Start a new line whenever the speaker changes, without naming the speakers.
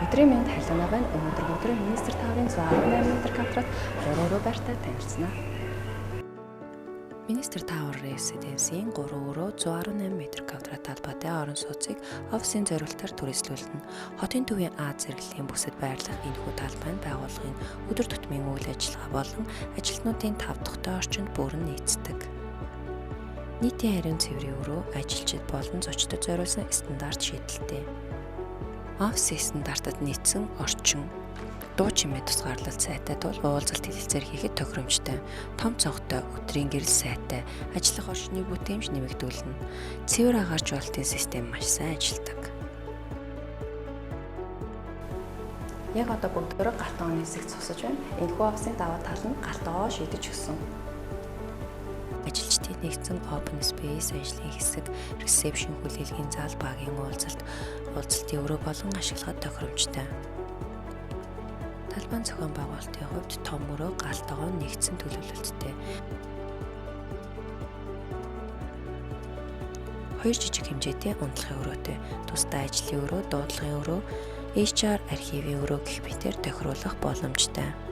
Өдрийн мэнд, Халиуна байна. Өнөөдөр бүгдээ Министр Tower-ын 118 м квадрат 3 өрөө байртай танилцсанаа. Министр Tower Residence-ийн 3 өрөө 118 м квадрат талбайтай орон сууцыг офисын зориултаар түрээслүүлнэ. Хотын төвийн А зэрэглэлийн бүсэд байрлах энэхүү талбай нь байгууллагын өдөр тутмын үйл ажиллагаа болон ажилтнуудын тав тухтай орчинд бүрэн нийцдэг. Нийтийн ариун цэврийн өрөө ажилчид болон зочдод зориулсан стандарт шийдэлтэй. Офис стандартад нийцсэн орчин дуу чимээ тусгаарлалт сайтай тул уулзалт хэлэлцээр хийхэд тохиромжтой. Том цонхтой өдрийн гэрэл сайтай, ажиллах орчны бүтээмж нэмэгдүүлнэ. Цэвэр агааржуулалтын систем маш сайн ажилладаг. Яг одоо бүгдөө галт тогооны хэсэгт зогсож байна. Энэхүү офисын даваа тал нь галт тогоо шийдэж өгсөн. Ажилчдын нэгдсэн open space ажлын хэсэг, reception, хүлээлгийн зал, багийн уулзалт, уулзалтын өрөө болон ашиглахад тохиромжтой. Талбайн зохион байгуулалтын хувьд том өрөө, галт тогоо нэгдсэн төлөвлөлттэй. Хоёр жижиг хэмжээтэй унтлахын өрөөтэй, тусдаа ажлын өрөө, дуудлагын өрөө, HR архивын өрөө гэх мэтээр тохируулах боломжтой.